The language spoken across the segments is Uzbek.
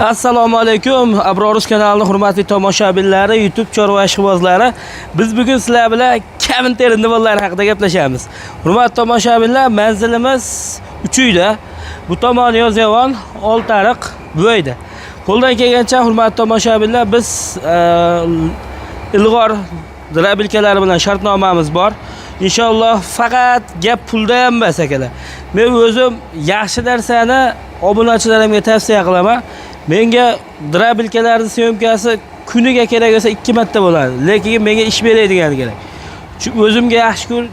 Assalomu alaykum Abror.uz kanalining hurmatli tomoshabinlari, YouTube chorva ishqibozlari. Biz bugun sizlar bilan Kaminterin nivolari haqida gaplashamiz. Hurmatli tomoshabinlar, manzilimiz Uchuyda. Bu tomon Yozyovon, Oltariq, Buvayda. Qo'ldan kelgancha, hurmatli tomoshabinlar, biz ilg'or дробилка lari bilan shartnomamiz bor. Inshaalloh, faqat gap pulda ham emas, akalar. Men o'zim yaxshi narsani obunachilarimga tavsiya qilaman. Menga дробилка larning съёмка si kuniga kerak bo'lsa 2 marta bo'ladi, lekin menga ish beradigan kerak. Shu o'zimga yaxshi ko'r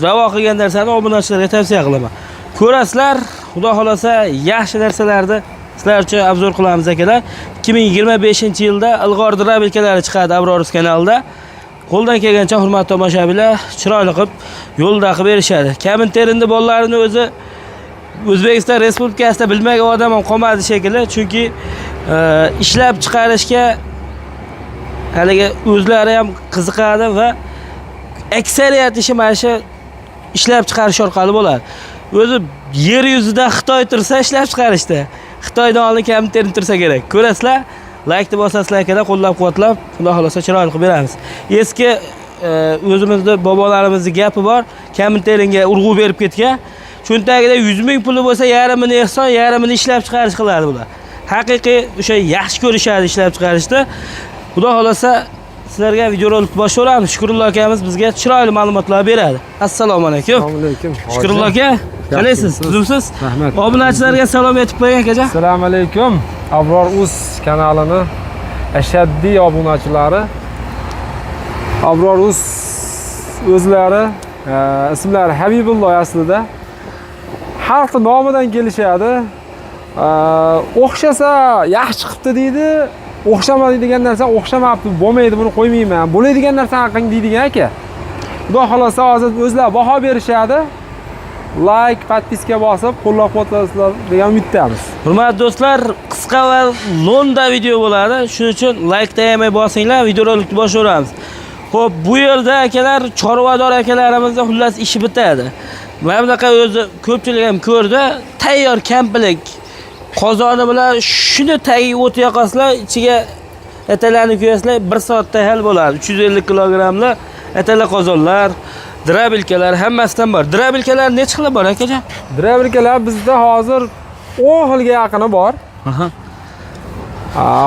ravo qilgan narsani obunachilarga tavsiya qilaman. Ko'rasizlar, Xudo xolasa, yaxshi narsalarni sizlar uchun обзор qilamiz, akalar. 2025-yilda ilg'or дробилка lari chiqadi Abror.uz kanalida. Qo'ldan kelgancha, hurmatli tomoshabinlar, chiroyli qilib yo'lda qilib berishadi. Kaminterinni bolalarini o'zi O'zbekiston Respublikasida bilmagan odam ham qolmadi shekilli, chunki ishlab chiqarishga haligi o'zlari ham qiziqadi va aksariyat ishi mana shu ishlab chiqarish orqali bo'ladi. O'zi yer yuzida Xitoy tursa ishlab chiqarishda. Xitoydan oldin Kaminterin tursa kerak. Ko'rasizlar, laykni bosasizlar, akalar, qo'llab-quvvatlab, Xudo xolasa, chiroyli qilib beramiz. Eski o'zimizni bobolarimizni gapi bor, Kaminteringa urg'u berib ketgan. Cho'ntagida 100 ming puli bo'lsa, yarmini ehson, yarmini ishlab chiqarish qiladi bular. Haqiqiy o'sha yaxshi ko'rishadi ishlab chiqarishda. Xudo xolasa, sizlarga videorolik boshlayveramiz. Shukrullo akamiz bizga chiroyli ma'lumotlar beradi. Assalomu alaykum. Assalomu alaykum. Shukrullo aka, qalaysiz? Tuzumsiz? Rahmat. Obunachilarga salom aytib qo'ying, akajon. Assalomu alaykum. Abror Uz kanalini ashaddiy obunachilari. Abror Uz o'zlari ismlari Habibulloh aslida. Xalqni nomidan kelishadi. O'xshasa yaxshi chiqibdi deydi, o'xshamadi degan narsa o'xshamabdi, bo'lmaydi, buni qo'ymayman. Bo'ladigan narsani qiling deydigan aka. Xudo xolasa, hozir o'zlari baho berishadi. Like, подписка bosib, qo'llab-quvvatlasizlar degan umiddamiz. Hurmatli do'stlar, qisqa va lo'nda video bo'ladi. Shuning uchun like ayamay bosinglar, videorolikni boshlayveramiz. Xo'p, bu yerda akalar, chorvador akalarimizni xullas ishi bitadi. Mana bunaqa o'zi ko'pchilik ham ko'rdi, tayyor komplekt qozoni bilan shuni tagiga o't yoqasizlar, ichiga etalarni qo'yasizlar, 1 soatda hal bo'ladi. 350 kilogrammli etala qozonlar, дробилка lar hammasidan bor. Дробилка lar necha xili bor, akajon? Дробилка lar bizda hozir 10 xilga yaqini bor.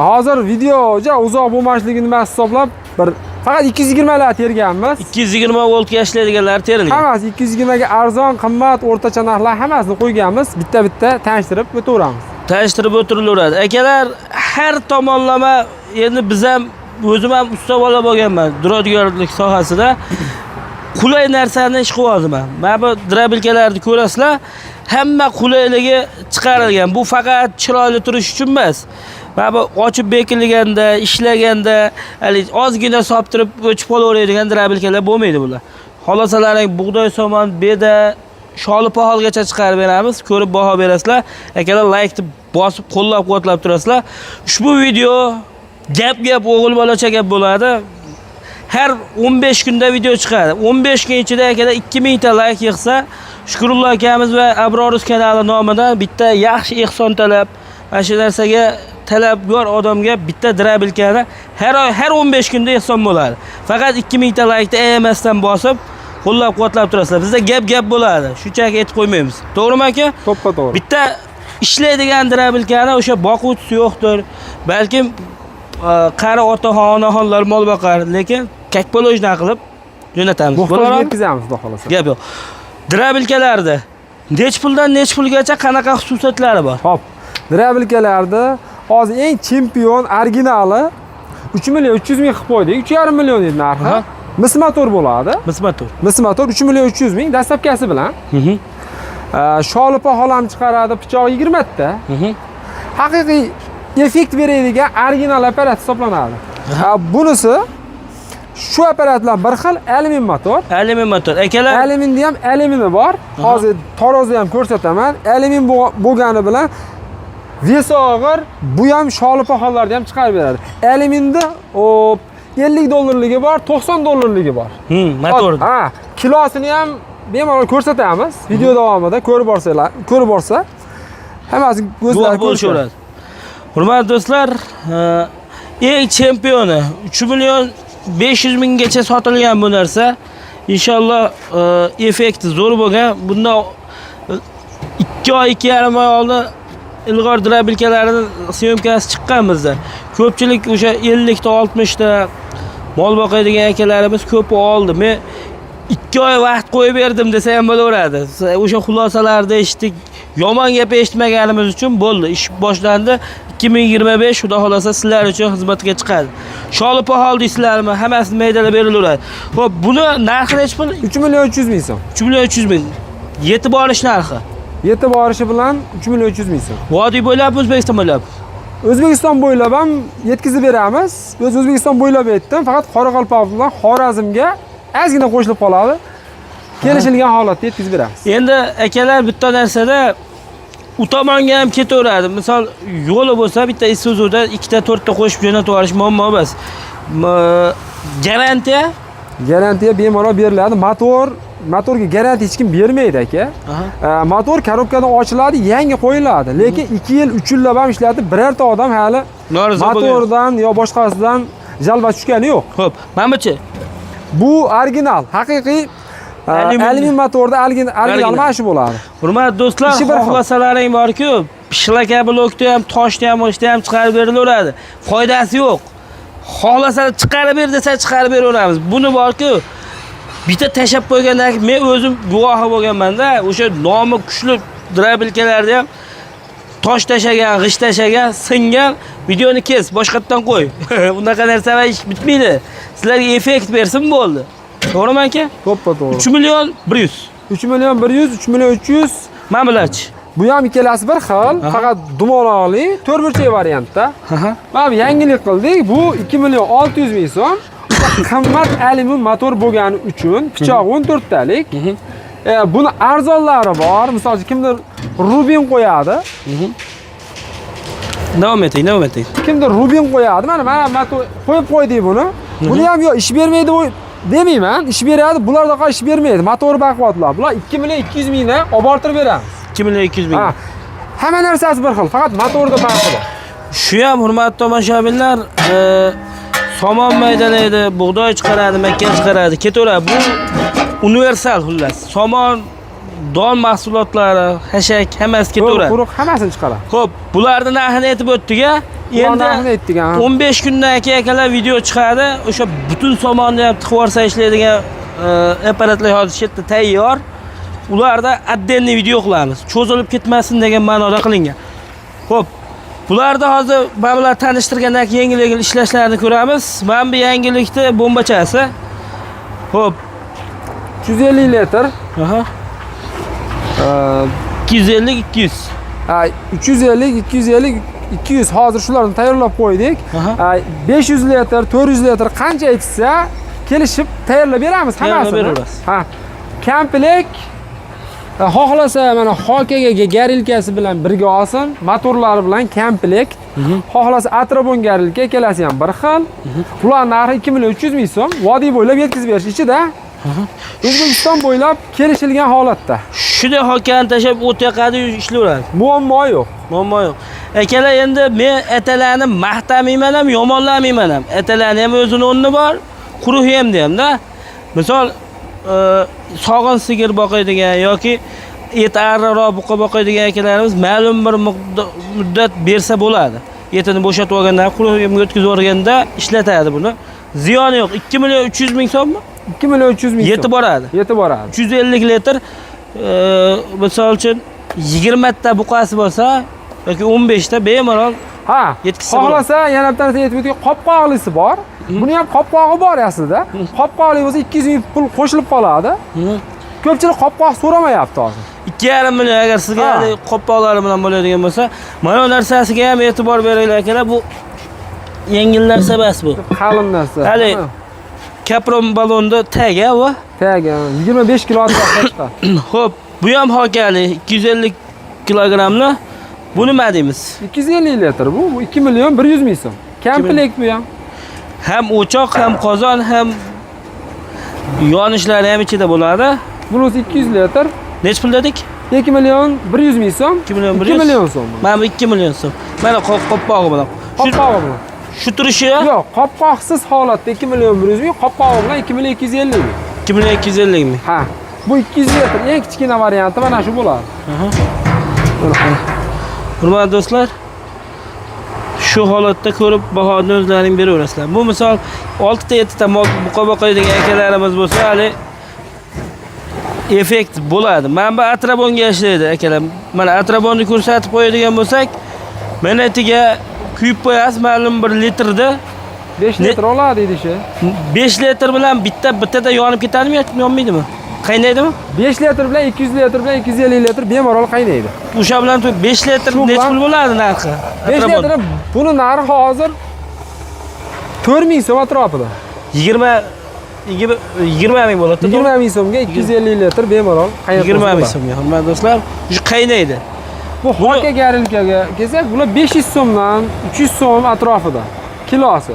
Hozir video juda uzoq bo'lmasligini nimasi hisoblab bir faqat 220 lar terganmiz. 220 voltga ishlaydiganlar terilgan. Hammasi 220 ga arzon, qimmat, o'rtacha narxlar hammasini qo'yganmiz. Bitta-bitta tanishtirib o'taveramiz. Tanishtirib o'tirilaveradi. Akalar, har tomonlama endi biz ham, o'zim ham usta bola bo'lganman duradgorlik sohasida. Qulay narsani ish qilyapman. Mana bu дробилка larni ko'rasizlar, hamma qulayligi chiqarilgan. Bu faqat chiroyli turish uchun emas. Mana bu ochib bekilganda, ishlaganda, hali ozgina soptirib o'chib qolaveradigan дробилка lar bo'lmaydi bular. Xolasalaring bug'doy, somon, beda, sholi poholgacha chiqarib beramiz. Ko'rib baho berasizlar. Akalar, laykni bosib qo'llab-quvvatlab turasizlar. Ushbu video gap-gap o'g'il bolacha gap bo'ladi. Har 15 kunda video chiqadi. 15 kun ichida akalar 2000 ta layk yig'sa, Shukrullo akamiz va Abror.uz kanali nomidan bitta yaxshi ehson talab, mana shu narsaga talabgor odamga bitta дробилка ni har oy, har 15 kunda ehson bo'ladi. Faqat 2000 ta laykni ayamasdan bosib, qo'llab-quvvatlab turasizlar. Bizda gap-gap bo'ladi. Shunchaki aytib qo'ymaymiz. To'g'rimi, aka? To'ppa to'g'ri. Bitta ishlaydigan дробилка ni o'sha boquvchisi yo'qdir. Balkim qari otaxon, onaxonlar mol boqar, lekin как положено qilib jo'natamiz. Muhtojga Bo'ladimi? yetkazamiz, xudo xolasa. Gap yo'q. Дробилка larda nechi puldan nechi pulgacha, qanaqa xususiyatlari bor? Hop. Дробилка larda hozir eng chempion originali 3 million 300 ming qilib qo'ydik. 3,5 million edi narxi. Mis motor bo'ladi. Mis motor. Mis motor 3 million 300 ming доставка si bilan. Sholi poxol ham chiqaradi, pichoq 20 ta. Haqiqiy effekt beradigan original apparat hisoblanadi. Bunisi shu apparat bilan bir xil alyumin motor. Alyumin motor. Akalar, Alyuminda ham alyumini bor. Hozir tarozida ham ko'rsataman. Alyumin bo'lgani bilan вес i og'ir, bu ham sholi poxollarni ham chiqarib beradi. Alyuminda hop 50 dollarligi bor, 90 dollarligi bor. Motor. Ha, kilosini ham bemalol ko'rsatamiz. Video davomida ko'rib borsanglar, ko'rib borsa hammasi Guvoh o'zlari bo'lishaveradi. Hurmatli do'stlar, eng chempioni 3 million 500 minggacha sotilgan bu narsa. Inshaalloh effekti zo'r bo'lgan. Bundan 2 oy, 2,5 oy oldin ilg'or drabilkalarining syomkasi chiqqan bizda. Ko'pchilik o'sha 50 ta, 60 ta mol boqadigan akalarimiz ko'pi oldi. Men 2 oy vaqt qo'yib berdim desa ham bo'laveradi. O'sha xulosalarni eshitdik. Yomon gap eshitmaganimiz uchun bo'ldi. Ish boshlandi. 2025 Xudo xolasa sizlar uchun xizmatga chiqadi. Sholi pahol deysizlarmi? Hammasini maydalab berilaveradi. Xo'p, buni narxi nechi pul? 3 million 300 ming so'm. 3 million 300 ming. Yetib borish narxi. Yetib borishi bilan 3 million 300 ming so'm. Vodiy bo'ylab, O'zbekiston bo'ylab. O'zbekiston bo'ylab ham yetkazib beramiz. O'z O'zbekiston bo'ylab aytdim, faqat Qoraqalpoq bilan Xorazmga ozgina qo'shilib qoladi. Kelishilgan holatda yetkazib beramiz. Endi akalar bitta narsada u tomonga ham ketaveradi. Misol yo'li bo'lsa bitta Isuzu'da ikkita to'rtta qo'shib jo'natib yuborish muammo emas. Garantiya? Garantiya bemalol beriladi. Motorga garantiya hech kim bermaydi aka. Motor korobkadan ochiladi, yangi qo'yiladi. Lekin 2 yil, 3 yillab ham ishlatib, birorta odam hali motordan yo boshqasidan jalba tushgani yo'q. Xo'p, mana buchi. Bu original, haqiqiy alyumin motorda original mana shu bo'ladi. Hurmatli do'stlar, xohlasalaring bor-ku, pishlaka blokni ham, toshni ham, o'shni ham chiqarib berilaveradi. Foydasi yo'q. Xohlasalar chiqarib ber desa chiqarib beraveramiz. Buni bor-ku, bitta tashab qo'ygandan keyin men o'zim guvohi bo'lganman-da, o'sha nomi kuchli drabilkalarda ham tosh tashagan, g'isht tashagan, singan videoni kes, boshqatdan qo'y. Unaqa narsalar ish bitmaydi. Sizlarga effekt bersin bo'ldi. To'g'rimi aka? To'ppa-to'g'ri. 3 million 100. 3 million 100, 3 million 300. Mana bularchi. Bu ham ikkalasi bir xil, faqat dumaloqli, to'rtburchak variantda. Mana bu yangilik qildik. Bu 2 million 600 ming so'm. Qimmat alyumin motor bo'lgani uchun pichoq 14 talik. Buni arzonlari bor. Misol uchun kimdir Rubin qo'yadi. Davom eting, davom eting. Kimdir Rubin qo'yadi. Mana motor qo'yib qo'ydik buni. Buni ham yo ish bermaydi demayman, ish beradi, bulardaqa ish bermaydi. Motor baquvvatlar. Bular 2 million 200 mingdan olib bortirib beramiz. 2 million 200 ming. Hamma narsasi bir xil, faqat motorda farqi bor. Shu ham hurmatli tomoshabinlar, somon maydalaydi, bug'doy chiqaradi, makka chiqaradi, ketaveradi. Bu universal xullas. Somon, don mahsulotlari, xashak hammasi ketaveradi. Quruq hammasini chiqaradi. Xo'p, bularning narxini aytib o'tdik-a. Endi narxini aytdik, ha. 15 kundan keyin akalar video chiqadi. O'sha butun somonni ham tiqib yuborsa ishlaydigan apparatlar hozir shu yerda tayyor. Ularda отдельный video qilamiz. Cho'zilib ketmasin degan ma'noda qilingan. Xo'p, bularda hozir mana bular tanishtirgandan keyin yengil-yengil ishlashlarini ko'ramiz. Mana bu yangilikni bombachasi. Xo'p, 350 litr. Aha. 250 200. Ha, 350 250 200 hozir shularni tayyorlab qo'ydik. 500 litr, 400 litr qancha aytsa kelishib tayyorlab beramiz hammasini. Tayyorlab. Ha. Komplekt xohlasa mana hokaga garilkasi bilan birga olsin, motorlari bilan komplekt. Xohlasa atrabon garilka ikkalasi ham bir xil. Bular narxi 2 million 300 ming so'm. Vodiy bo'ylab yetkazib berish ichida. O'zbekiston bo'ylab kelishilgan holatda. Shunday hokani tashlab o't yoqadi, ishlayveradi. Muammo yo'q. Muammo yo'q. Akalar, endi men atalarni maqtamayman ham, yomonlamayman ham. Atalarni ham o'zini o'rni bor, quruq yemni hamda. Misol, sog'in sigir boqadigan yoki et arriroq buqa boqadigan akalarimiz ma'lum bir muddat bersa bo'ladi. Etini bo'shatib olgandan, quruq yemga o'tkazib yuborganda ishlatadi buni. Ziyoni yo'q. 2 million 300 ming so'mmi? 2 million 300 ming so'm. Yetib boradi. Yetib boradi. 350 litr, misol uchun 20 ta buqasi bo'lsa yoki 15 ta bemalol Ha, yetkazsa bo'ladi. Xohlasa yana bitta narsa aytib o'tgan, qopqoqlisi bor. Buni ham qopqog'i bor aslida. Qopqoqli bo'lsa 200 ming pul qo'shilib qoladi. Ko'pchilik qopqoq so'ramayapti hozir. 2,5 million agar sizga hali qopqoqlari bilan bo'ladigan bo'lsa, mana bu narsasiga ham e'tibor beringlar akalar, bu yengil narsa emas bu. Qalin narsa. Hali kapron ballonda tagi bu. Tagi 25 kilo atrofida chiqadi. Xo'p, bu ham hokali 250 kilogrammli. Bu nima deymiz? 250 litr bu. Bu 2 million 100 ming so'm. Komplekt bu ham. Ham o'choq, ham qozon, ham yonishlari ham ichida bo'ladi. Bunisi 200 litr. Necha pul dedik? 2 million 100 ming so'm. 2 million 2 100. million so'm. Mana bu 2 million so'm. Mana qopqog'i bilan. Qopqog'i bilan. Shu turishi Yo'q, qopqoqsiz holatda 2 million 100 ming, qopqog'i bilan 2 million 250 ming. 2 million 250 ming. Ha. Bu 200 litr eng kichkina varianti mana shu bo'ladi. Hurmatli do'stlar, shu holatda ko'rib bahoni o'zlaring beraverasizlar. Bu misol 6 ta 7 ta mol buqa boqadigan akalarimiz bo'lsa, hali effekt bo'ladi. Mana bu atrabonga ishlaydi akalar. Mana atrabonni ko'rsatib qo'yadigan bo'lsak, mana etiga kuyib qo'yasiz ma'lum bir litrda 5 litr oladi idishi. 5 litr bilan bittada yonib ketadimi yoki yonmaydimi? Qaynaydimi? 5 litr bilan 200 litr bilan 250 litr bemalol qaynaydi. O'sha bilan 5 litr necha pul bo'ladi narxi? 5 litr buni narxi hozir 4000 so'm atrofida. 20 ming bo'ladi. 20 ming so'mga 250 litr bemalol qaynatib 20 ming so'mga, hurmatli do'stlar, shu qaynaydi. Bu hoka garilkaga kelsak, bular 500 so'mdan 300 so'm atrofida kilosi.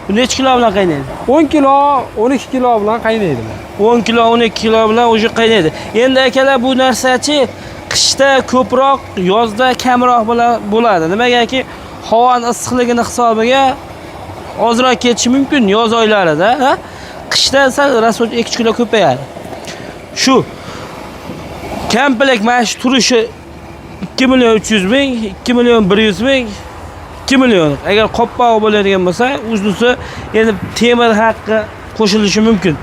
Bu necha kilo bilan qaynaydi? 10 kilo, 12 kilo bilan qaynaydi. 10 kilo, 12 kilo bilan o'sha qaynaydi. Endi akalar bu narsachi qishda ko'proq, yozda kamroq bo'ladi. Nimagaki havoning issiqligini hisobiga ozroq ketishi mumkin yoz oylarida, ha? Qishda esa raso 2 kilo ko'payadi. Shu komplekt mana shu turishi 2 million 300 ming, 2 million 100 ming, 2 million. Agar qopqog'i bo'ladigan bo'lsa, uzunisi endi temir haqqi qo'shilishi mumkin.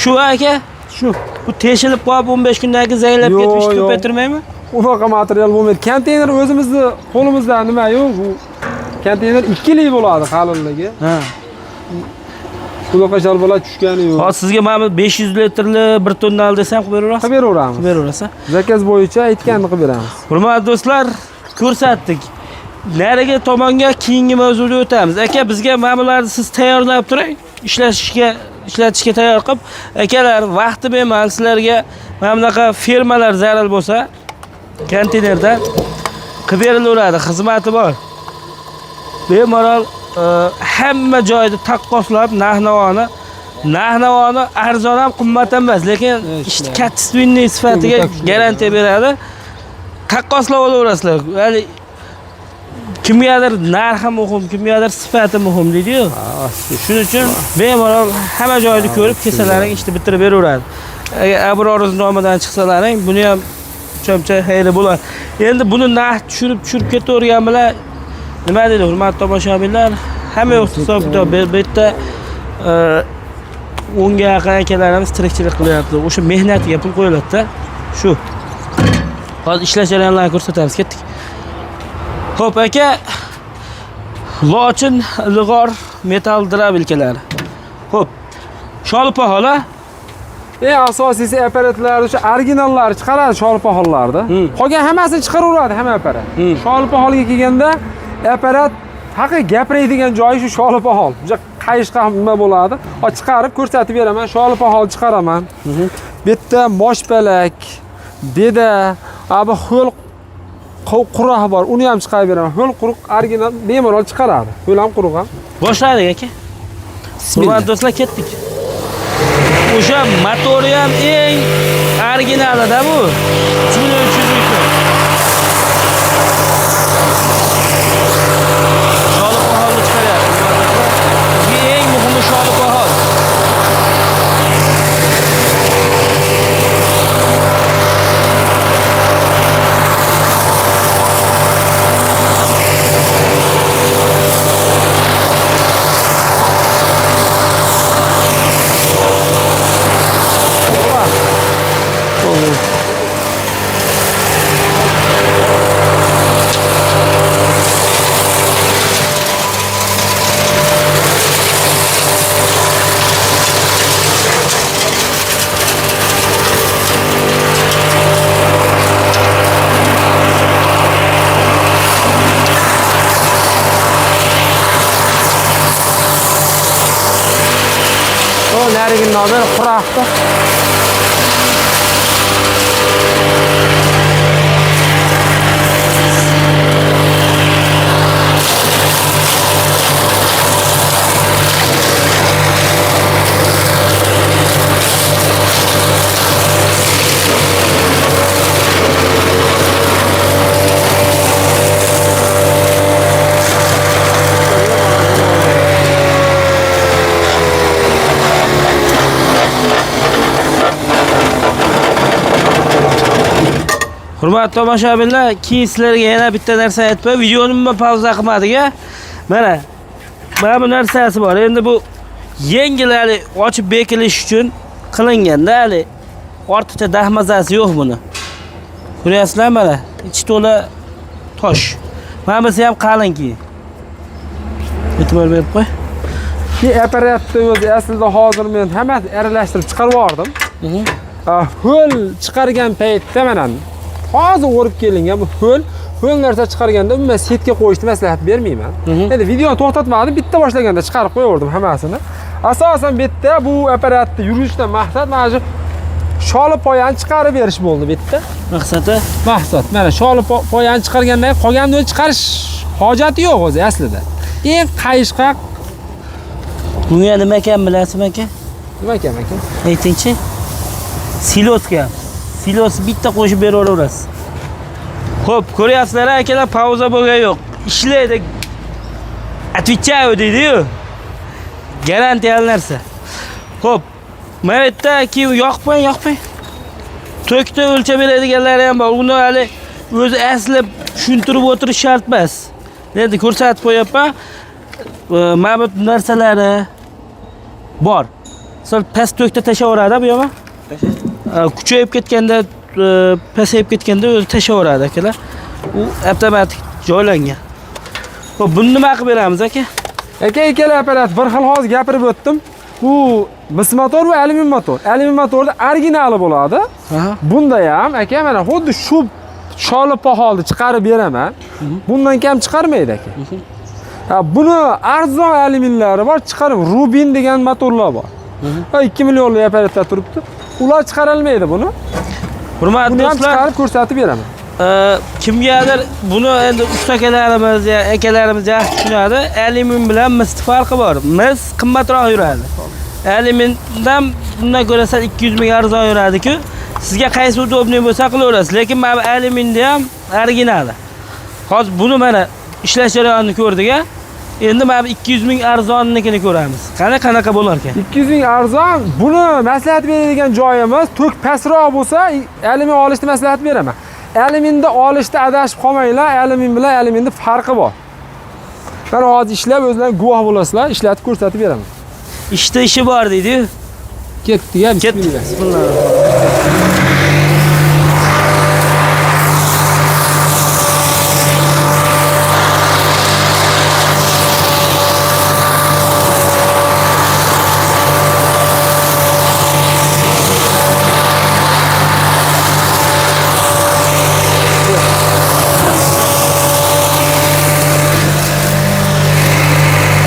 Shu aka, Shu. Bu teshilib qolib 15 kundan keyin zaynlab ketib ishni ko'paytirmaymi? Unaqa material bo'lmaydi. Konteyner o'zimizni qo'limizda nima yo'q, bu konteyner 2 yillik bo'ladi qalinligi. Ha. Unaqa shalbola tushgani yo'q. Hozir sizga mana bu 500 litrli 1 tonna ol desam qilib beraverasiz? Qilib beraveramiz. Qilib beraverasiz. Zakaz bo'yicha aytganini qilib beramiz. Hurmatli do'stlar, ko'rsatdik. Narigi tomonga keyingi mavzuda o'tamiz. Aka, bizga mana bularni siz tayyorlab turing, ishlatishga tayyor qilib, akalar vaqti bemalol sizlarga mana bunaqa firmalar zarur bo'lsa, konteynerda qilib berilaveradi, xizmati bor. Bemalol hamma joyda taqqoslab narx-navoni arzon ham qimmat ham emas, lekin ishni качественный sifatiga garantiya beradi. Taqqoslab olaverasizlar. Ya'ni kimgadir narxi muhim, kimgadir sifati muhim deydi-yu. Shuning uchun bemalol hamma joyni ko'rib kelsalaring ishni bitirib beraveradi. Agar Abror nomidan chiqsalaring, buni ham chomcha xayri bo'ladi. Endi buni narx tushirib ketavergan bilan nima deydi, hurmatli tomoshabinlar, hamma yo'q hisob kitob bu yerda 10 ga yaqin akalarimiz tirikchilik qilyapti. O'sha mehnatiga pul qo'yiladi-da. Shu. Hozir ishlash jarayonlarini ko'rsatamiz, ketdik. Xo'p aka, Lochin ilg'or metal drabilkalari. Xo'p. Sholipa xola. Eng asosiysi apparatlar o'sha originallari chiqaradi sholipaxonlarda. Qolgan hammasini chiqaraveradi hamma apparat. Sholipaxonga kelganda apparat haqiqiy gapiradigan joyi shu sholipaxon. O'sha qayishqa nima bo'ladi? Chiqarib ko'rsatib beraman, sholipaxon chiqaraman. Bu yerda moshpalak, deda, bu ho'l quruq bor, uni ham chiqarib beraman. Ho'l quruq original bemalol chiqaradi. Ho'l ham quruq ham. Boshladik aka. Hurmatli do'stlar, ketdik. O'sha motori ham eng originalida bu. 3300 ming so'm. Sholipaxonni chiqaryapti. Bizga eng muhimi sholipaxon. Narigi nomer quroqda. Hurmatli tomoshabinlar, keyin sizlarga yana bitta narsa aytib, videoni umuman pauza qilmadik a. Mana mana bu narsasi bor. Endi bu yengil hali ochib bekilish uchun qilinganda hali ortiqcha dahmazasi yo'q buni. Ko'ryapsizlar mana, ichi to'la tosh. Mana bunisi ham qalin keyin. E'tibor berib qo'y. Ki apparatni o'zi aslida hozir men hammasini aralashtirib chiqarib yubordim. Ho'l chiqargan paytda mana hozir o'rib kelingan bu ho'l narsa chiqarganda umuman setka qo'yishni maslahat bermayman. Endi videoni to'xtatmadim, bitta boshlaganda chiqarib qo'yaverdim hammasini. Asosan bu yerda bu apparatni yurishdan maqsad mana shu sholi poyani chiqarib berish bo'ldi bu yerda. Maqsadi? Maqsad mana sholi poyani chiqargandan keyin qolganini chiqarish hojati yo'q o'zi aslida. Eng qayishqoq Bunga nima ekan bilasizmi aka? Nima ekan aka? Aytingchi. Silosga. Silos bitta qo'shib beraverasiz. Xo'p, ko'ryapsizlar akalar, pauza bo'lgan yo'q. Ishlaydi. Отвечаю deydi-yu. Garantiyali narsa. Xo'p, mana bu yerda keyin yoqib qo'ying, yoqib qo'ying. Tokda o'lchab beradiganlari ham bor. Uni hali o'zi asli tushuntirib o'tirish shart emas. Endi ko'rsatib qo'yapman. Mana bu narsalari bor. Sal past tokda tashaveradi bu yoqqa. Kuchayib ketganda, pasayib ketganda o'zi tashaveradi akalar. U avtomatik joylangan. Xo'p, buni nima qilib beramiz aka? Aka, ikkala apparat bir xil hozir gapirib o'tdim. Bu mis motor va alyumin motor. Alyumin motorda originali bo'ladi. Bunda ham aka mana xuddi shu sholi poholni chiqarib beraman. Bundan kam chiqarmaydi aka. Ha, buni arzon alyuminlari bor, chiqarib Rubin degan motorlar bor. Ha, 2 millionlik apparatlar turibdi. Ular chiqarolmaydi buni. Hurmatli Buni ham do'stlar, chiqarib ko'rsatib beraman. Kimgadir buni endi usta akalarimiz, ya akalarimiz yaxshi tushunadi. Alyumin bilan mis farqi bor. Mis qimmatroq yuradi. Alyumindan bundan ko'ra sal 200 ming arzon yuradi-ku. Sizga qaysi udobniy bo'lsa qilaverasiz, lekin mana bu alyuminda ham originali. Hozir buni mana ishlash jarayonini ko'rdik-a. Endi mana bu 200 ming arzonnikini ko'ramiz. Qani qanaqa bo'lar ekan? 200 ming arzon. Buni maslahat beradigan joyimiz tok pastroq bo'lsa, alyumin olishni maslahat beraman. Alyuminda olishda adashib qolmanglar, alyumin bilan alyuminning farqi bor. Mana hozir ishlab o'zlaring guvoh bo'lasizlar, ishlatib ko'rsatib beraman. Ishda ishi bor deydi-yu. Ketdi, ya, Ketdi. bismillah. Bismillah.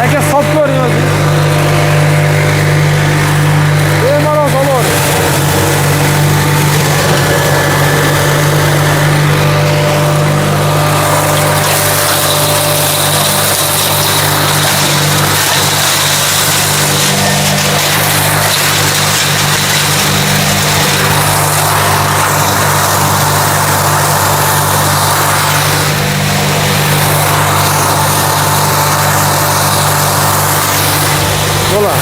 Aka, sotib ko'ring o'zingiz. Bemalol solavering. Bo'ladi.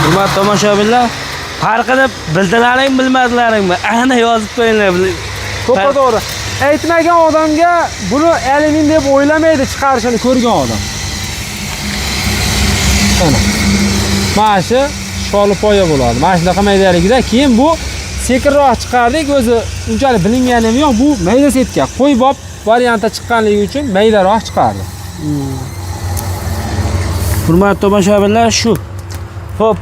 Hurmatli tomoshabinlar, farqini bildilaringmi, bilmadilaringmi? Ana yozib qo'yinglar. To'ppa to'g'ri. Aytmagan odamga buni alyumin deb o'ylamaydi, chiqarishini ko'rgan odam. Mana. Mana shu sholi poya bo'ladi. Mana shunaqa maydaligida keyin bu sekinroq chiqardik, o'zi unchalik bilingani ham yo'q. Bu mayda setka, qo'ybob variantda chiqqanligi uchun maydaroq chiqardi. Hurmatli tomoshabinlar, shu. Xo'p,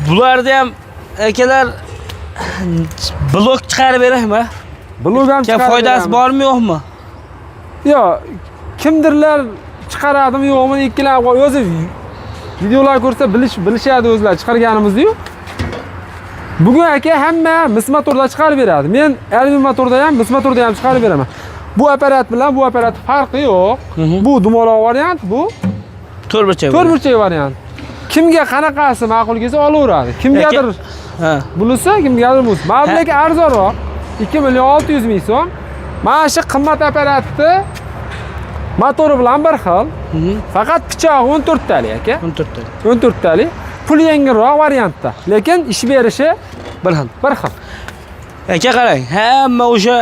bularda ham akalar blok chiqarib beraymi? Blok ham Kim chiqarib foydasi beramiz. bormi, yo'qmi? Yo'q, kimdirlar chiqaradimi, yo'qmi ikkilanib qolib, o'zi videolar ko'rsa bilishadi o'zlari chiqarganimizni-yu. Bugun aka hamma mis motorda chiqarib beradi. Men alyumin motorda ham, mis motorda ham chiqarib beraman. Bu apparat bilan bu apparat farqi yo'q. Bu dumaloq variant, bu To'rt burchak. to'rt burchak variant. Kimga qanaqasi ma'qul kelsa olaveradi. Kimgadir Ha. bunisi, kimgadir bunisi. Mana buniki arzonroq, 2 million 600 ming so'm. Mana shu qimmat apparatni Motori bilan bir xil, faqat pichog'i 14 talik aka. 14 talik. 14 talik. Pul yengilroq variantda, lekin ish berishi Bir xil. bir xil. Aka qarang, hamma o'sha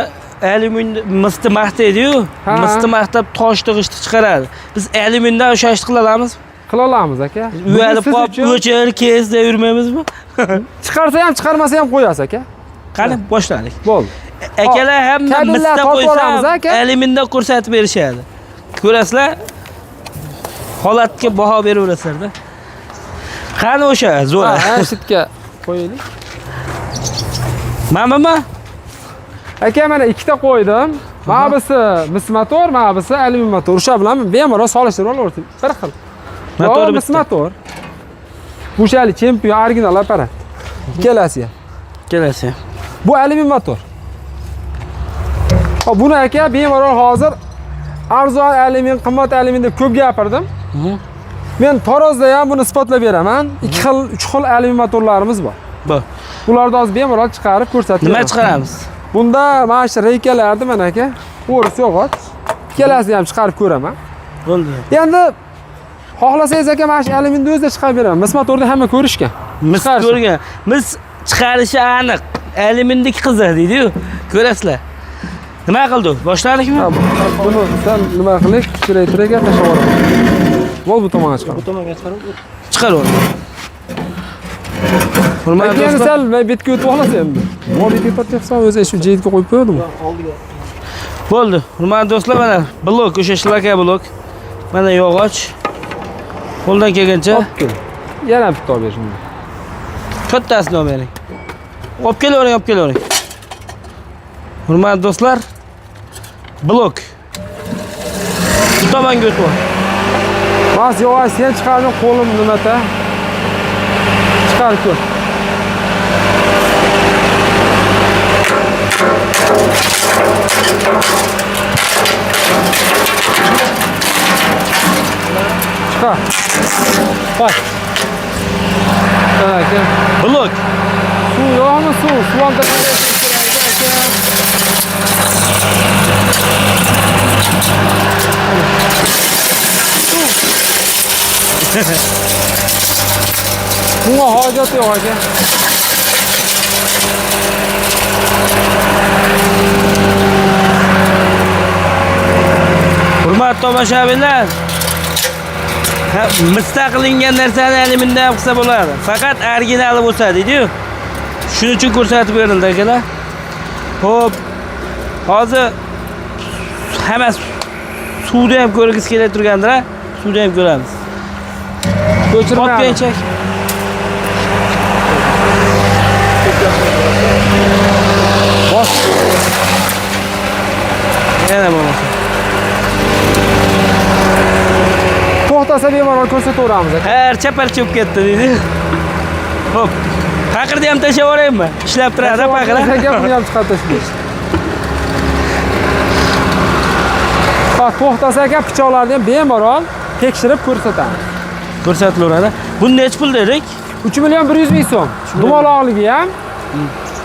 alyumin misni maqtaydi-yu, misni maqtab toshni g'ishtni chiqaradi. Biz alyumindan o'sha ishni qila olamiz. Qila olamiz aka. Uyalib Siz qolib, uchun o'chir, kez deb yurmaymizmi? Chiqarsa ham, chiqarmasa ham qo'yasiz aka. Qani, boshladik. Bo'ldi. Akalar hamma Kabellar misda tortib qo'ysa, olamiz, aka. alyumindan ko'rsatib berishadi. Ko'rasizlar, holatga baho beraverasizlar-da. Qani o'sha zo'r. Ha, shitga qo'yaylik. Mana Aka, mana ikkita qo'ydim. Mana bisi mis motor, mana bisi alyumin motor. O'sha bilan bemalol solishtirib olaverasiz. Bir xil. Motori mis bitta. motor. Bu chempion original apparat. Ikkalasi ham. Kelasi. Bu alyumin motor. Hop, buni aka bemalol hozir arzon alyumin, qimmat alyumin deb ko'p gapirdim. Men Tarozda ham buni isbotlab beraman. 2 xil, 3 xil alyumin motorlarimiz bor. Bu. Ularni hozir bemalol chiqarib ko'rsatib Nima beraman. chiqaramiz? Bunda mana shu reykalarni mana aka, o'ris yog'och. Ikkalasini ham chiqarib ko'raman. Bo'ldi. Endi xohlasangiz aka mana shu alyuminni o'zida chiqarib beraman. Mis motorni hamma ko'rishgan. Mis Chiqarishi. ko'rgan. Mis chiqarishi aniq. Alyumindek qiziq deydi-yu. Ko'rasizlar. Nima qildi? Boshladikmi? Ha, buni sal nima qilik, kichraytirib tashlab yuboraman. Bo'l, bu tomonga chiqar. Bu tomonga chiqarib, Chiqar uni. Hurmatli Aka, endi do'stlar, sal men betga o'tib olasiz endi. Mol betga tortyapsan, o'zi shu jeyitga qo'yib qo'yadimi? Oldiga. Bo'ldi. Hurmatli do'stlar, mana blok, o'sha shlaka blok. Mana yog'och. Qo'ldan kelgancha Olib kel. Yana bitta olib ber shundan. kattasini olib bering. Olib kelavering, olib kelavering. Hurmatli do'stlar, blok. Bu tomonga o'tib ol. Mas yog'och sen chiqarding, qo'lim nimata? Chiqarib ko'r. Chiqar. Qo'y. Mana aka. Blok. Suv yo'qmi suv? Suv ham aka. Bunga hojat yo'q aka. Hurmatli tomoshabinlar, ha, misda qilingan narsani alyuminda ham qilsa bo'ladi. Faqat originali bo'lsa deydi-yu. Shuning uchun ko'rsatib berildi akalar. Xo'p, hozir hamma suvni ham ko'rgisi kelib turgandir, ha? Suvni ham ko'ramiz. Ko'chirmaymiz. Olib keling, chek. Bos. Yana bo'lmasa. To'xtasa bemalol ko'rsataveramiz aka. Parcha parcha bo'lib ketdi deydi. Xo'p. Paqirni ham tashlab yuboraymi? Ishlab turadi paqir. Aka, buni ham chiqarib tashlaymiz. Ha, to'xtasa aka pichoqlarni ham bemalol tekshirib ko'rsatamiz. Ko'rsatilaveradi. Buni necha pul dedik? 3 million 100 ming so'm. Dumaloqligi ham,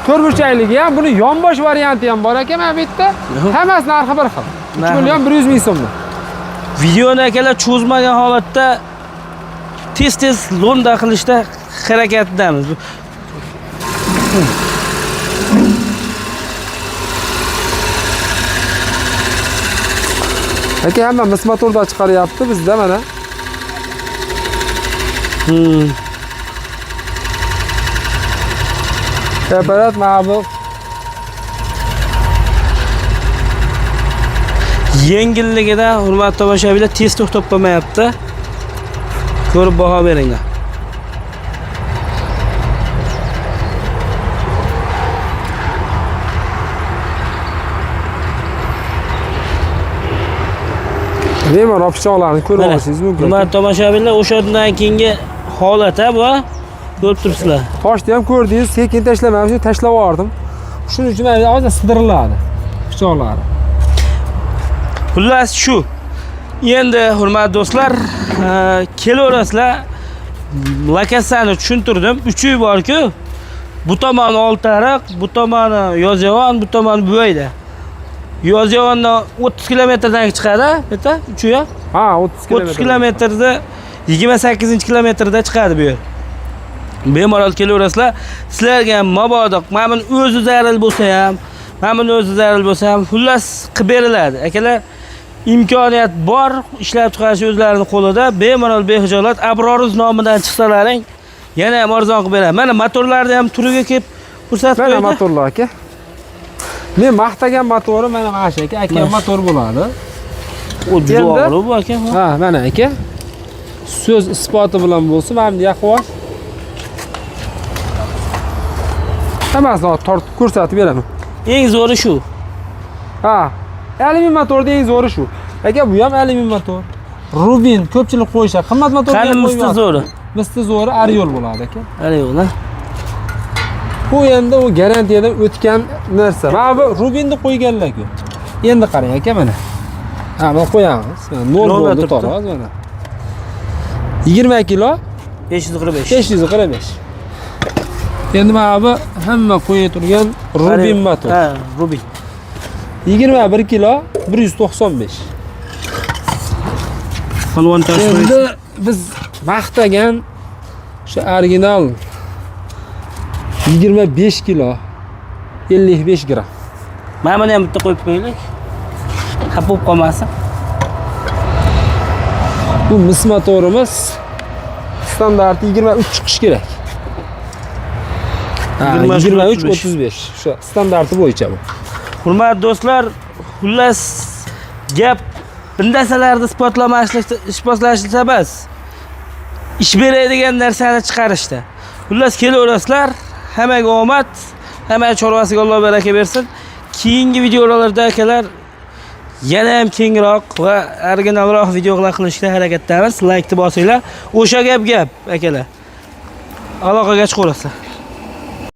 to'rtburchakligi ham, buni yonbosh varianti ham bor aka mana bu yerda. Hammasi narxi bir xil. 3 Narxi million 100 ming so'mdan. Videoni akalar cho'zmagan holatda tez-tez lo'nda qilishda harakatdamiz. Aka, hamma mis motorda chiqaryapti bizda mana. Aparat mana bu Yengilligidan hurmatli tomoshabinlar tez to'xtab qolmayapti. Ko'rib baho beringlar. Bemalol pichoqlarni ko'rib Mana, olishingiz mumkin. Hurmatli tomoshabinlar, o'shandan keyingi holat ha bu. Ko'rib turibsizlar. Toshni ham ko'rdingiz, sekin tashlamadim, tashlab yubordim. Shuning uchun mana ozgina sidiriladi pichoqlari. Xullas shu. Endi hurmatli do'stlar, kelaverasizlar. Lokatsiyani tushuntirdim. 3 uy bor-ku. Bu tomoni Oltiariq, bu tomoni Yozyovon, bu tomoni Buvayda. Yozyovondan 30 kilometrdan chiqadi, bitta uchuya. Ha, 30 kilometr. 30 kilometrda 28 kilometrda chiqadi bu yer. Bemalol kelaverasizlar. Sizlarga ham mabodo mana buni o'zi zaril bo'lsa ham, mana buni o'zi zaril bo'lsa ham, xullas qilib beriladi. Akalar, imkoniyat bor, ishlab chiqarish o'zlarining qo'lida. Bemalol behijolat Abroruz nomidan chiqsalaring yana ham arzon qilib beradi. Mana motorlarni ham turiga kelib ko'rsatib Mana qo'ydi. motorlar aka. Men maqtagan motori mana shu aka, aka motor bo'ladi. O juda Endi- og'ir bu aka. Ha, mana aka. So'z isboti bilan bo'lsin, mana bunday yaqin. Hammasini hozir tortib ko'rsatib beraman. Eng zo'ri shu. Ha, alyumin motorda eng zo'ri shu. Aka, bu ham alyumin motor. Rubin ko'pchilik qo'yishadi. Qimmat motor Qani misti zo'ri. Misti zo'ri Ariol bo'ladi aka. Ana yo'q, Bu endi u garantiyadan o'tgan narsa. Mana bu Rubinni qo'yganlar-ku. Endi qarang aka mana. Ha, buni qo'yamiz. Mana 0 Nolda bo'ldi turibdi. taroz mana. 20 kilo 545. 545. Endi mana bu hamma qo'ya turgan Rubin motor. Ha, Rubin. 21 kilo 195. Polvon Toshboyev. Endi biz maqtagan o'sha original 25 kilo 55 gram. Mana buni ham bitta qo'yib qo'yaylik. Xafa bo'lib qolmasin. Bu mis motorimiz standarti 23 chiqish kerak. Ha, 23 23 35. O'sha standarti bo'yicha bu. Hurmatli do'stlar, xullas gap bir narsalarni isbotlashlikda emas. Ish beradigan narsani chiqarishda. Xullas kelaverasizlar, hammaga omad, hamma chorvasiga Alloh baraka bersin. Keyingi videolarda akalar yana ham kengroq va originalroq videolar qilishga harakatdamiz. Like bosinglar. O'sha gap gap akalar. Aloqaga chiqaverasizlar.